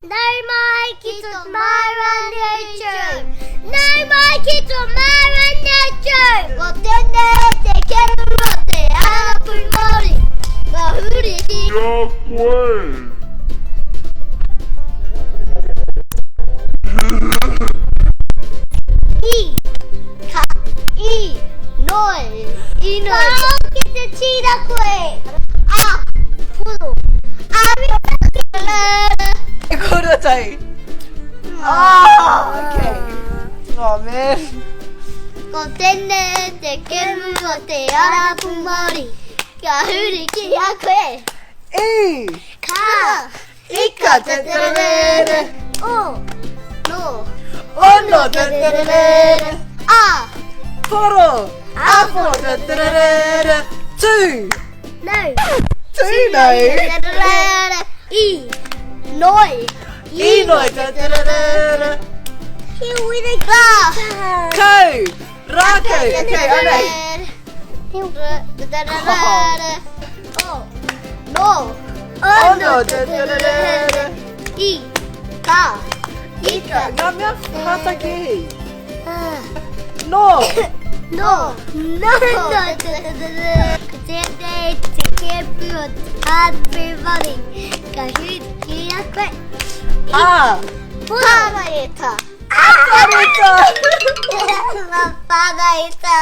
Nau mai ki to Mara Nature! Nau mai ki to Mara Nature! Ko tēnei te kemu o te Arapu Māori. Ka huri ki... Kia koe! I, ka, i, noi, i noi. Ka ki te tira koe! A, puro. A, mi, E kōrua tahi. Ah, okay. Oh, man. Ko tēnei te kemu o te ara pūmāori. Ka huri ki a koe. I. Ka. Ika. Te te re re. O. No. O no. Te te re re. A. Poro. Apo. Te te re re. Tū. No. Tūnau. I. Noi. I noi. Ba. Kau. Rākau. Okay, anei. O. No. Ono. I. Ka. Ika. Ngā mea hātakehi. No. No. No. No. Ko tēnei te kēpu o Tāpirmari. Ka huri ki a koe. A. Pāraeta. Pāraeta. Pāraeta.